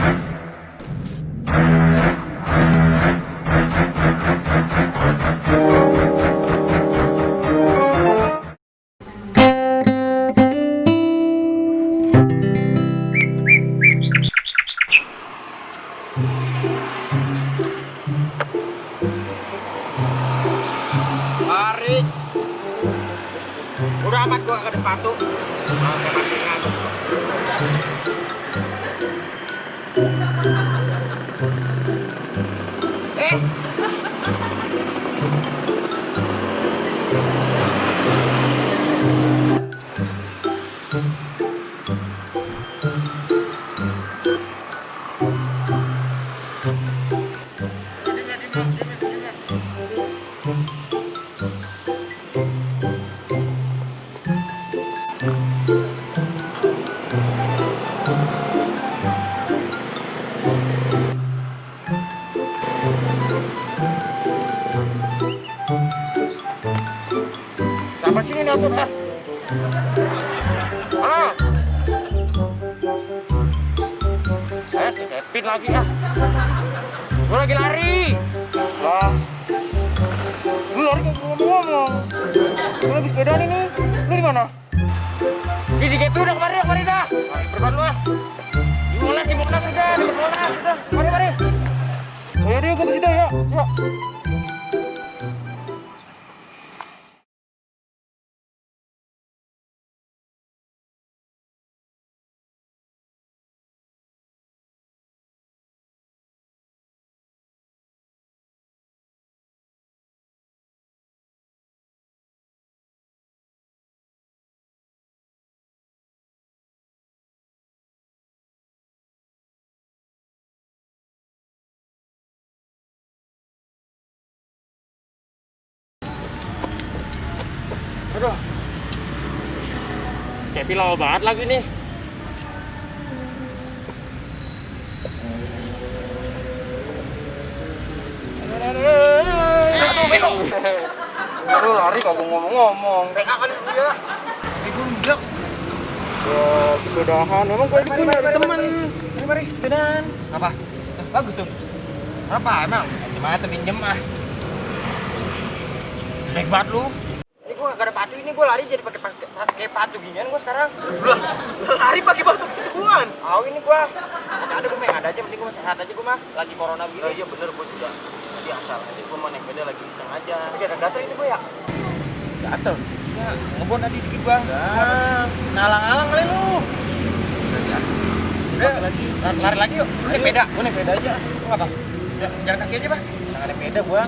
Lari. Udah amat gua gak ada sepatu. Pakai patingan. Apa sih ini aku dah? Halo. Si Kevin lagi ah. Gua lagi lari. Lah. Lu lari kok ngomong-ngomong. Gua lagi sepeda nih. Lu di mana? Di Kevin udah kemari dah. Berban lu ah. Di Monas sudah. Mari. Ayo deh gua ke situ ya. Yuk. Aduh, Kevin lama banget lagi nih. Aduh, bego. Aduh, lari kagak ngomong-ngomong. Reka kan dia. Ibu bijak. Ya, sepedahan. Memang gue punya teman. Mari, sepedaan. Apa? Bagus tuh. Apa emang? Cuma pinjem ah. Baik banget lu. Gue gak ada pacu ini, gue lari jadi pakai pacu ginian gue sekarang. Lah, lari pakai pacu gituan. Ini gue. Ada gue yang ada aja, mending gue sehat aja gue mah. Lagi corona begini. Iya bener gue juga. Tadi asal aja gue mau naik beda lagi iseng aja. Tapi ada gatel ini gue ya. Gatel? Ya, ngebon tadi dikit gue. Ngalang-ngalang kali lu. Lagi. Lari lagi yuk. Naik beda. Gue naik beda aja. Lu apa? Jalan kaki aja, Pak. Jangan naik beda gue.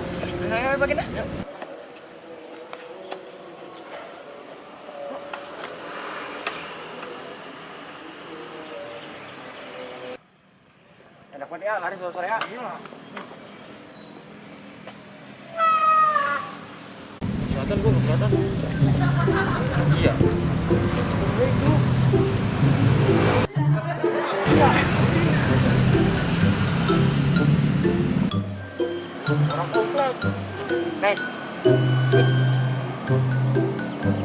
Ayo bagian dah. Enak banget ya, lari sore-sore ya. Iya. Kelihatan gue, kelihatan. Iya. Itu. Iya. Orang komplek. Nih.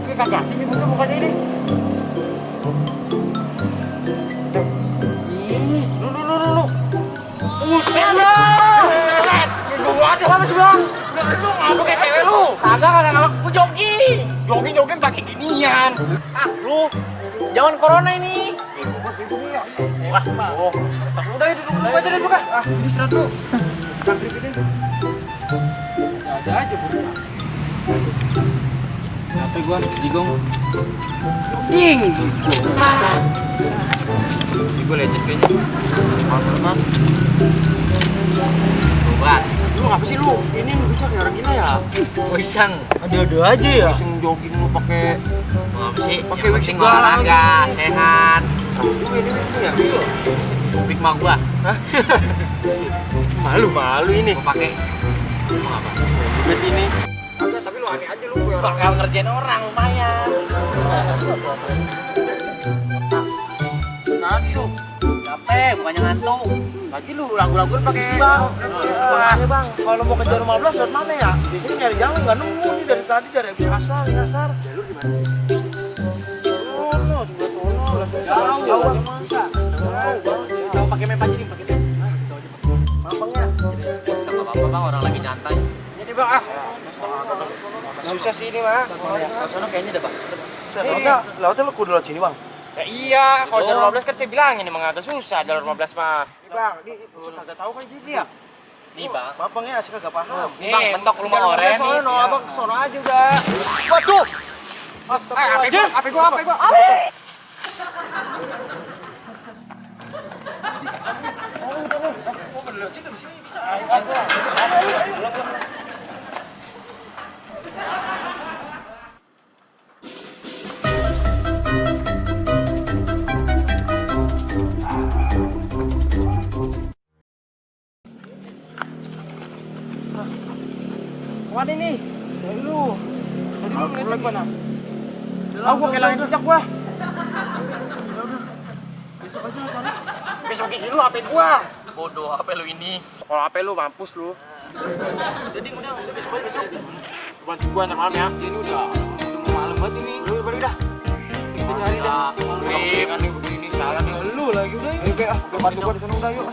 Ini kagak sih, ini mukanya ini. Lu. Buset lu! Gue aja sama sih bang. Lu ngabuk kayak cewek lu. Kagak ngabuk, gue jogging. Jogging pakai ginian. Lu jangan corona ini. Wah, udah ya duduk aja deh buka. Ini istirahat lu. Pantri ini. Ada aja bocah. Capek gua, jigong. Jogging. Ini gue lecet kayaknya. Mana? Obat. Lu ngapa sih lu? Ini bisa kayak orang gila ya? Iseng. Ada aja ya. Iseng jogging lu pakai apa sih? Pakai penting olahraga, sehat. Sama ini ya. Big mah gua. Hah? Malu ini. Gua pakai. Mau apa? Juga sini. Agak tapi lu aneh aja lu. Pakai ngerjain orang lumayan. Ngantuk. Capek, bukannya ngantuk. Lagi lu lagu-lagu pakai sih bang. Makanya bang, kalau mau kejar 15 dari mana ya? Di sini nyari jalan nggak nemu nih dari tadi dari habis asar. Jalur di mana? Sono, sebelah sono. Jauh. Bisa. Jauh. pakai map aja nih, pakai map. Nah, gitu aja. Gampangnya. Enggak apa-apa, Bang, orang lagi nyantai. Jadi, Bang, ah. Susah sih ini, Bang. Sono kayaknya ada, Bang. Enggak, lautnya lu kudu lewat sini, Bang. Ya iya, kalau jalur 15 kan saya bilangin emang agak susah jalur 15 mah. Nih, Bang, ini kagak tahu kan jadi ya. Nih, Bang. Bang ya, asik kagak paham. Nih, Bang, mentok rumah oren. Soalnya no, Abang sono aja udah. Waduh. Astagfirullahaladzim. Apa gua? Kemana ini? Dari lu. Tadi lu ngeliat gimana? Gua kehilangan jejak gua. Besok aja sana. Besok gigi lu HP gua. Bodoh, HP lu ini. Kalau HP lu mampus lu. Jadi udah besok aja besok. Bantu gua ntar malam ya. Ini udah malam banget ini. Lu balik dah. Kita cari dah. Kan begini salah nih lu lagi udah. Oke, bantu gua di sana udah yuk.